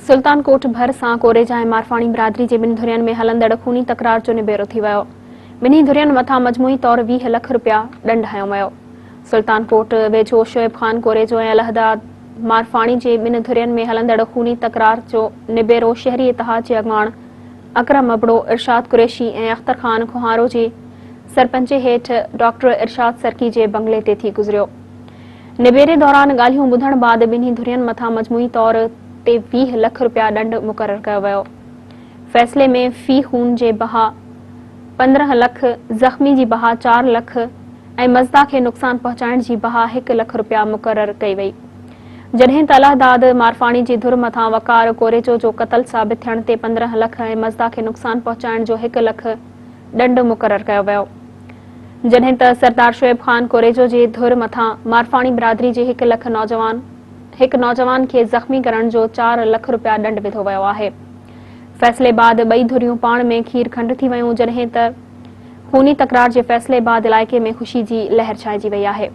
سلطان ڪوٽ ڀر سان ڪوريجا ۽ مارفاڻي برادري جي ٻن ڌرين ۾ هلندڙ خوني تڪرار جو نبيرو ٿي ويو. ٻنهي ڌرين مٿان مجموعي طور 20 لک رپيا ڏنڊ هنيو ويو. سلطان ڪوٽ ويجهو شعيب خان ڪوريجو ۽ الهداد مارفاڻي جي ٻن ڌرين ۾ هلندڙ خوني تڪرار جو نبيرو شهري اتحاد جي اڳواڻ اڪرم ابڙو، ارشاد قريشي ۽ اختر خان کوهارو جي سرپنچي هيٺ ڊاڪٽر ارشاد سرڪي جي بنگلي تي ٿي گذريو. نبيري دوران ڳالهيون ٻڌڻ بعد ٻنهي ڌرين مٿان مجموعي طور تي 20 لک رپيا ڏنڊ مقرر ڪيو ويو. فيصلي ۾ في خون جي بها 15 لک، زخمي جي بها چار لک ۽ مزدا کي نقصان پهچائڻ جي بها هڪ لک رپيا مقرر ڪئي وئي. جڏهن ته الهداد مارفاڻي جي ڌر مٿان وقار ڪوريجو جو قتل ثابت ٿيڻ تي 15 لک ۽ مزدا کي نقصان پهچائڻ جو هڪ لک ڏنڊ مقرر ڪيو ويو. جڏهن ته سردار شعيب خان ڪوريجو جي ڌر مٿان مارفاڻي برادري جي هڪ لک نوجوان هڪ نوجوان کي زخمي ڪرڻ جو چار لک رپيا ڏنڊ وڌو ويو آهي. فيصلي بعد ٻئي ڌريون پاڻ ۾ کير کنڊ ٿي ويون جڏهن ته خوني تڪرار جي فيصلي بعد علائقي ۾ خوشي جي لهر ڇانئجي وئي آهي.